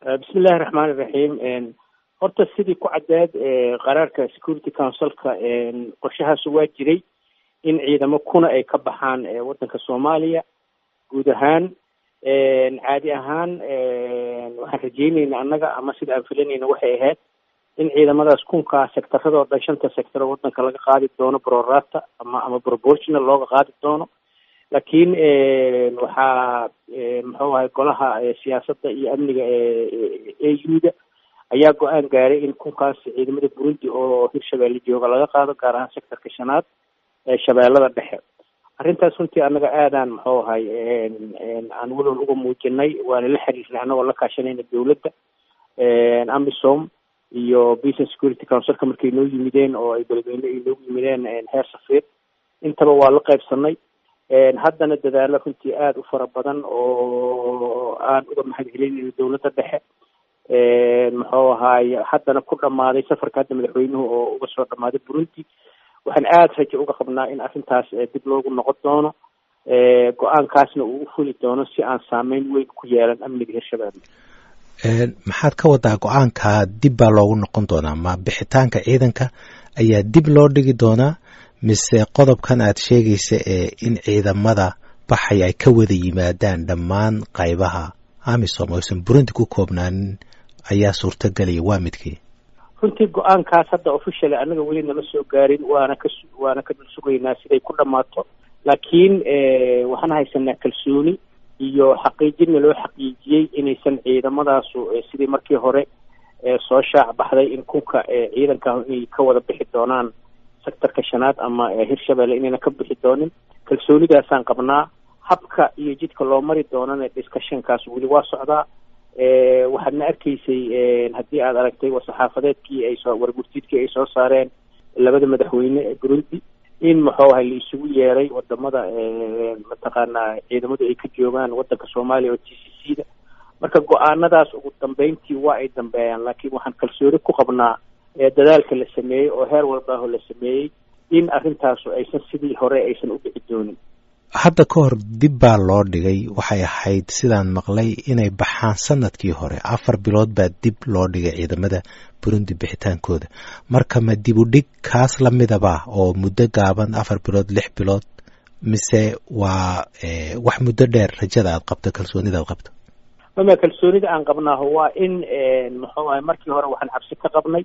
Bismillahi raxmaani raxiim. Horta sidii ku caddeed qaraarka Security Councilka, qorshahaas waa jiray in ciidamo kuna ay ka baxaan waddanka Soomaaliya guud ahaan. Caadi ahaan waxaan rajeynayna annaga ama sida aan filanayna waxay ahayd in ciidamadaas kunkaa sectaradoo dhan, shanta sector oo waddanka laga qaadi doono, pro rata ama proportional looga qaadi doono. Laakiin waxaa, muxuu ahay, golaha siyaasadda iyo amniga AU-da ayaa go-aan gaaray in kunkaas ciidamada Burundi oo Hirshabeelle jooga laga qaado, gaar ahaan sectorka shanaad ee Shabeellada Dhexe. Arrintaas runtii annaga aadaan, muxuu ahay, aan walwal uga muujinay, waana la xiriirnay annagoo la kaashanayna dowladda, AMISOM iyo Peace and Security Councilka. Markay noo yimideen oo ay Beledweyne ay noogu yimideen, heer safiir intaba waa la qaybsanay. Haddana dadaalo runtii aada u fara badan oo aan uga mahad celinayno dowladda dhexe, muxuu ahaay, haddana ku dhamaaday safarka hadda madaxweynuhu oo uga soo dhamaaday Burundi, waxaan aada rajo uga qabnaa in arrintaas dib loogu noqon doono, go-aankaasna uu u fuli doono si aan saameyn weyn ku yeelan amniga Hirshabeelle. Maxaad ka wadaa go-aankaa dib baa loogu noqon doonaa? Ma bixitaanka ciidanka ayaa dib loo dhigi doonaa, mise qodobkan aad sheegaysa ee in ciidamada baxay ay ka wada yimaadaan dhammaan qaybaha AMISOM, oysan Burundi ku koobnaanin ayaa suurtagelaya? Waa midkii? Runtii go-aankaas hadda officially annaga weli nama soo gaarin, waana ka dul sugaynaa siday ku dhammaato. Laakiin waxaan haysanaa kalsooni iyo xaqiijinna loo xaqiijiyey inaysan ciidamadaasu sidii markii hore soo shaac baxday in kunka ciidanka inay ka wada bixi doonaan sectorka shanaad ama Hirshabelle inayna ka bixi doonin. Kalsoonidaasaan qabnaa. Habka iyo jidka loo mari doonana discussionkaas weli waa socdaa. Waxaadna arkaysay, haddii aad aragtay, war-saxaafadeedkii ay soo wargurtiidkii ay soo saareen labada madaxweyne ee Burundi, in, muxuu ahay, la isugu yeeray wadamada mataqaanaa ciidamadu ay ka joogaan wadanka Soomaaliya oo GCC da. Marka go-aanadaas ugu dambeyntii waa ay dambeeyaan, laakiin waxaan kalsooni ku qabnaa dadaalka la sameeyey oo heer walbaaho la sameeyey in arrintaasu aysan sidii hore aysan u dhici doonin. Hadda ka hor dib baa loo dhigay. Waxay ahayd, sidaan maqlay, inay baxaan sanadkii hore. 4 bilood baa dib loo dhigay ciidamada Burundi bixitaankooda. Marka ma dib u dhig kaas la midaba oo muddo gaaban, 4 bilood, 6 bilood, mise waa wax muddo dheer rajada aad qabto, kalsoonida aad qabto? Mama, kalsoonida aan qabnaaho waa in, muxuu ahay, markii hore waxaan cabsi ka qabnay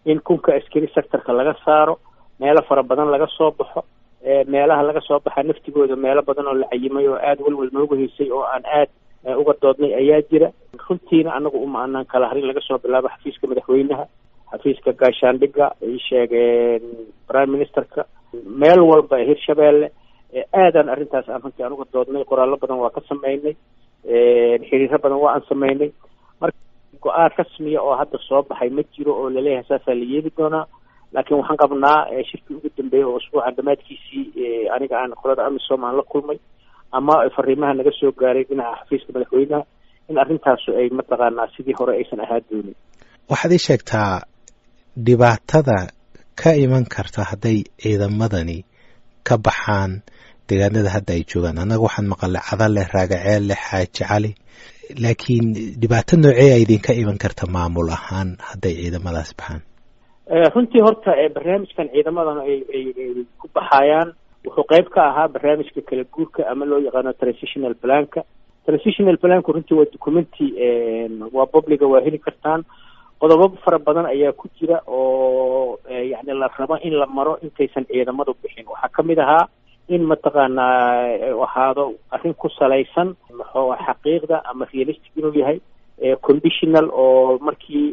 in kunka askari sectorka laga saaro, meelo fara badan laga soo baxo. Meelaha laga soo baxa naftigooda meelo badan oo la cayimay oo aada walwal nooga haysay oo aan aad uga doodnay ayaa jira. Runtiina anagu uma anaan kala harin, laga soo bilaabo xafiiska madaxweynaha, xafiiska gaashaandhigga, ay sheegeen prime ministerka, meel walba Hirshabeelle aadaan arrintaas aan runtii aan uga doodnay. Qoraallo badan waa ka sameynay, xiriiro badan waa aan sameynay. Marka go-aan rasmiya oo hadda soo baxay ma jiro oo laleeyahay saasaa la yeeli doonaa. Laakiin waxaan qabnaa shirkii ugu dambeeyey oo usbuucan dhammaadkiisii aniga aan qolada AMISOM aan la kulmay ama fariimaha naga soo gaaray dhinaca xafiiska madaxweynaha in arrintaasu ay mataqaanaa sidii hore aysan ahaan doonin. Waxaad ii sheegtaa dhibaatada ka iman karta hadday ciidamadani ka baxaan deegaanada hadda ay joogaan. Annaga waxaan maqalnay Cadale, Raagaceelle, Xaaji Cali, laakiin dhibaato noocee a idinka iman karta maamul ahaan hadday ciidamadaas baxaan? Runtii horta barnaamijkan ciidamadan ay ku baxayaan wuxuu qayb ka ahaa barnaamijka kala guurka ama loo yaqaano transitional planka. Transitional planku runtii waa documenti, waa publicga, waa heli kartaan. Qodobo fara badan ayaa ku jira oo yacni la rabo in la maro intaysan ciidamadu bixin. Waxaa kamid ahaa in mataqaanaa ahaado arrin ku salaysan, muxuu, xaqiiqda ama realistic inuu yahay, conditional oo markii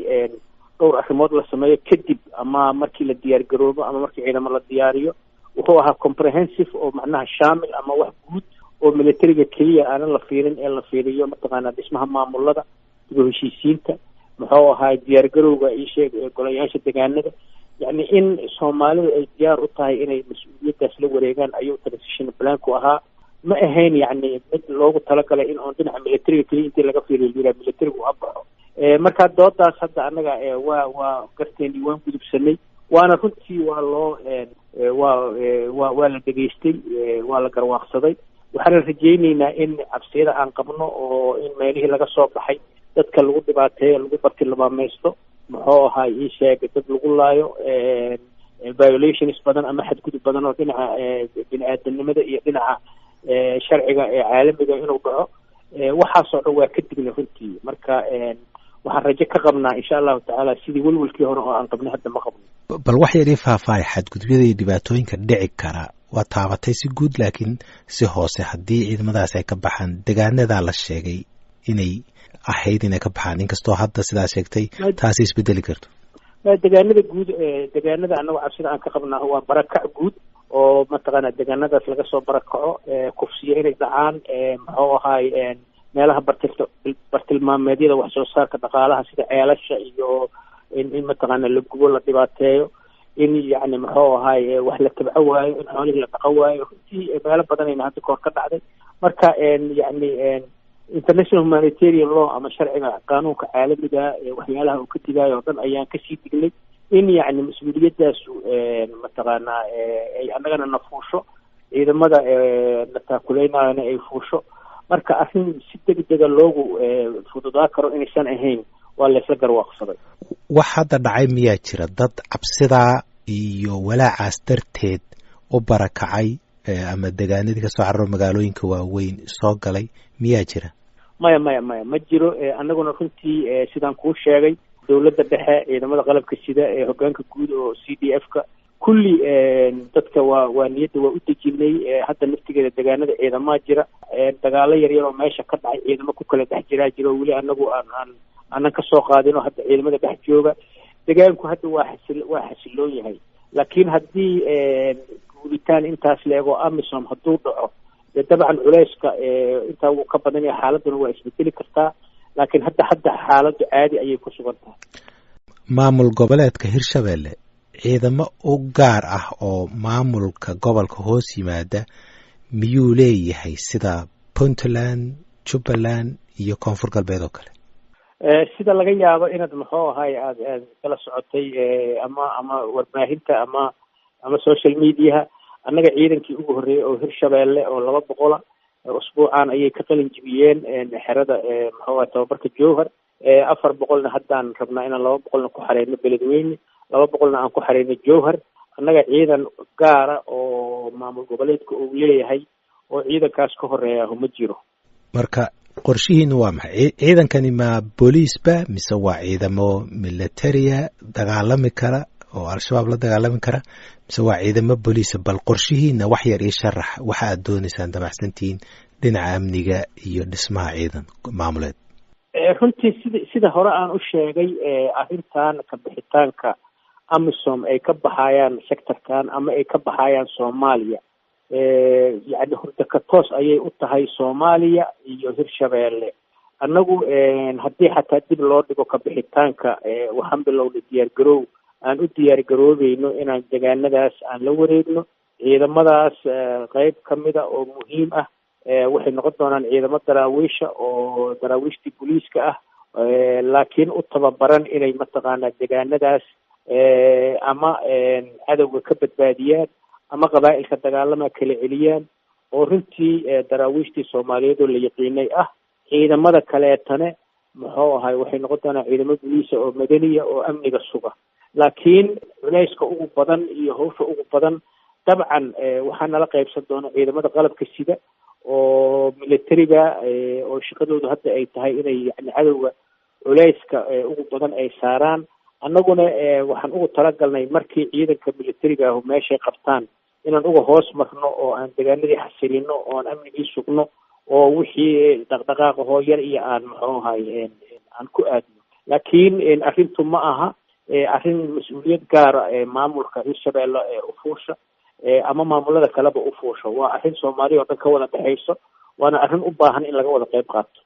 dhowr arrimood la sameeyo kadib ama markii la diyaar garoobo ama markii ciidamo la diyaariyo. Wuxuu ahaa comprehensive oo macnaha shaamil ama wax guud oo militariga keliya aanan la fiirin ee la fiiriyo mataqaanaa dhismaha maamulada, dib u heshiisiinta, muxuu ahaa, diyaar garowga, isheeg, golayaasha degaanada, yacni in Soomaalidu ay diyaar u tahay inay mas-uuliyaddaas la wareegaan ayuu transition planku ahaa. Ma ahayn yacni mid loogu talagalay in oon dhinaca militariga keliya intii laga fiiriyo yiraha militarigu ha baxo. Marka doodaas hadda annaga waa garteeni, waan gudubsanay, waana runtii waa loo waa wa waa la dhegaystay, waa la garwaaqsaday. Waxaana rajayneynaa in cabsiyada aan qabno oo in meelihii laga soo baxay Dadka lagu dhibaateeyo, lagu bartilmaamaysto, muxuu ahaay ii sheegay, dad lagu laayo, violations badan ama xadgudub badan oo dhinaca bini aadanimada iyo dhinaca sharciga ee caalamiga inuu dhaco. Waxaasoo dhan waa ka dignay runtii. Marka waxaan rajo ka qabnaa, insha Allahu tacaala, sidii welwelkii hore oo aan qabnay hadda ma qabno. Bal wax yar ii faahfaahay xadgudubyada iyo dhibaatooyinka dhici kara. Waa taabatay si guud, laakiin si hoose, haddii ciidamadaas ay ka baxaan degaanadaa la sheegay inay ahayd inay ka baxaan, inkastoo hadda sidaa sheegtay taasi isbedeli karto. Degaanada guud, degaanada annago cabsida aan ka qabnaa waa barakac guud oo mataqaana degaanadaas laga soo barakaco, kufsiyo inay dhacaan, muxuu ahaay, meelaha bartilmaameedyada wax soo saarka dhaqaalaha sida ceelasha iyo in mataqaana la gubo, la dhibaateeyo, in yacni muxuu ahaay wax la tabco waayo, in xoolihii la dhaqan waayo. Runtii meelo badanayna hadda kahor ka dhacday. Marka yacni international humanitarian law ama sharciga qaanuunka caalamiga waxyaalaha uu ka digaayo oo dhan ayaan kasii dignay, in yacni mas-uuliyadaasu mataqaanaa ay annagana na fuusho, ciidamada na taakuleynayona ay fuusho. Marka arrin si degdega loogu fududaa karo inaysan ahayn waa laysla garwaaqsaday. Wax hadda dhacay miyaa jira, dad cabsidaa iyo walaacaas darteed u barakacay ama degaanadii kasoo cararo magaalooyinka waaweyn soo galay miyaa jira? Maya, maya, maya, ma jiro. Annaguna runtii sidaan kuu sheegay, dowladda dhexe, ciidamada qalabka sida ee hoggaanka guud oo CDF ka, kulli dadka waa niyadda waa u dejinay. Hadda naftigeeda degaanada ciidamaa jira. Dagaalo yar yar oo meesha ka dhacay, ciidamo ku kala dhex jiraa jira oo weli anagu aan aanan kasoo qaadin oo hadda ciidamada dhex jooga. Degaanku hadda waa xasiloon yahay, laakiin haddii guuritaan intaas la ego AMISOM hadduu dhaco, dee dabcan culeyska intaa wuu ka badan yahay, xaaladuna waa isbedeli kartaa. Laakiin hadda xaaladdu caadi ayay ku sugan tahay. Maamul goboleedka Hirshabelle ciidamo u gaar ah oo maamulka gobolka hoos yimaada miyuu leeyahay, sida Puntland, Jubbaland iyo Koonfur Galbeed oo kale? Sida laga yaabo inaad muxuu ahay aad kala socotay ama warbaahinta ama social mediaha, annaga ciidankii ugu horreeyey oo Hirshabeelle oo 200 usbuucan ayay ka qalin jibiyeen xerada muxuu ahay tababarka Jowhar. 400-na haddaan rabnaa inaan 200-na ku xareyno Beledweyne, 200-na aan ku xareyno Jowhar. Annaga ciidan gaara oo maamul goboleedka uu leeyahay oo ciidankaas ka horeeya ma jiro. Marka qorshihiinu waa maxay? Ciidankani ma booliisba mise waa ciidamo militaria dagaalami kara oo Al-Shabaab la dagaalami kara, mise waa ciidamo booliisa? Bal qorshihiina wax yar ii sharax, waxa aad dooneysaan, damacsantihiin dhinaca amniga iyo dhismaha ciidan maamuleed. Runtii sida hore aan u sheegay, arrintan ka bixitaanka AMISOM ay ka baxayaan sectorkan ama ay ka baxayaan Soomaaliya, yacni hurdaka toos ayay u tahay Soomaaliya iyo Hirshabeelle. Annagu haddii xataa dib loo dhigo ka bixitaanka, waxaan bilownay diyaar garoow aan u diyaar garoobeyno inaan degaanadaas aan la wareegno. Ciidamadaas qeyb kamida oo muhiim ah waxay noqon doonaan ciidamo daraawiisha oo daraawiishtii booliiska ah, laakiin u tababaran inay mataqaanaa degaanadaas ama cadowga ka badbaadiyaan ama qabaa'ilka dagaalama kala celiyaan, oo runtii daraawiishtii Soomaaliyeed oo la yaqiinay ah. Ciidamada kaleetane muxuu ahay waxay noqon doonaan ciidamo boliisa oo madaniya oo amniga suga. Laakiin culayska ugu badan iyo hawsha ugu badan dabcan waxaa nala qaybsan doona ciidamada qalabka sida oo militariga, oo shaqadoodu hadda ay tahay inay yani cadowga culayska ugu badan ay saaraan. Annaguna waxaan ugu talagalnay markii ciidanka militariga ahu meeshay qabtaan inaan uga hoos marno oo aan degaanadii xasilino oo aan amnigii sugno oo wixii dhaqdhaqaaqa hoo yar iyo aan muxuu ahay aan ku aadno. Laakiin arrintu ma aha arrin mas-uuliyad gaara ee maamulka Hirshabeelle ee ufuusha ama maamulada kaleba ufuusha. Waa arrin Soomaaliya oo dhan ka wada dhexayso, waana arrin u baahan in laga wada qayb qaato.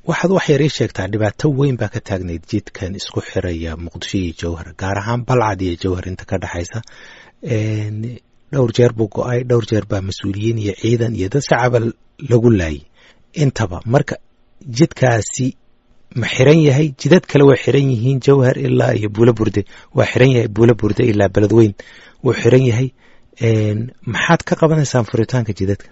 Waxaad wax yar ii sheegtaa, dhibaato weyn baa ka taagnayd jidkan isku xiraya Muqdisho iyo Jowhar, gaar ahaan Balcad iyo Jowhar inta ka dhexaysa. Dhowr jeer buu go-ay, dhowr jeer baa mas-uuliyiin iyo ciidan iyo dad shacaba lagu laayay intaba. Marka jidkaasi ma xiran yahay? Jidad kale waa xiran yihiin, Jowhar ilaa iyo Buulo Burde waa xiran yahay, Buulo Burde ilaa Beledweyn wuu xiran yahay. Maxaad ka qabanaysaan furitaanka jidadka?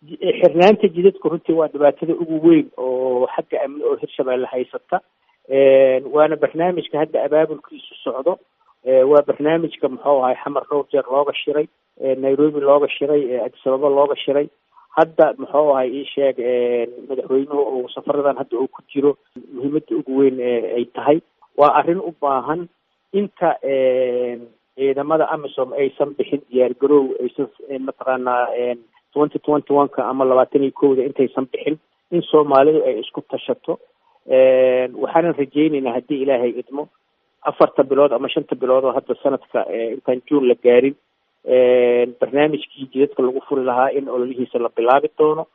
Xirnaanta jidadka runtii waa dhibaatada ugu weyn oo xagga amni oo Hirshabeelle haysata, waana barnaamijka hadda abaabulkiisu socdo. Waa barnaamijka muxuu ahay Xamar dhowr jeer looga shiray, Nairobi looga shiray, Addis Ababa looga shiray. Hadda muxuu ahay ii sheeg madaxweynuhu uu safaradan hadda uu ku jiro muhiimadda ugu weyn ay tahay waa arrin u baahan inta ciidamada AMISOM aysan bixin diyaargaroow aysan mataqaanaa 2021-ka ama 21-da intaysan bixin in Soomaalidu ay isku tashato. Waxaanan rajaynaynaa haddii Ilaahay idmo 4-ta bilood ama 5-ta bilood oo hadda sanadka intaan Juun la gaarin barnaamijkii jidadka lagu furi lahaa in ololihiisa la bilaabi doono,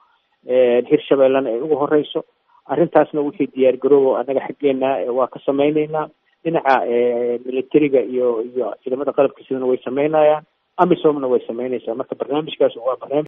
Hirshabeellena ay ugu horeyso arrintaasna. Wixii diyaargaroobo annaga xaggeena waa ka samayneynaa, dhinaca militariga iyo ciidamada qalabka sidana way sameynayaan, AMISOMna way sameynaysaa. Marka barnaamijkaas waa barnaamij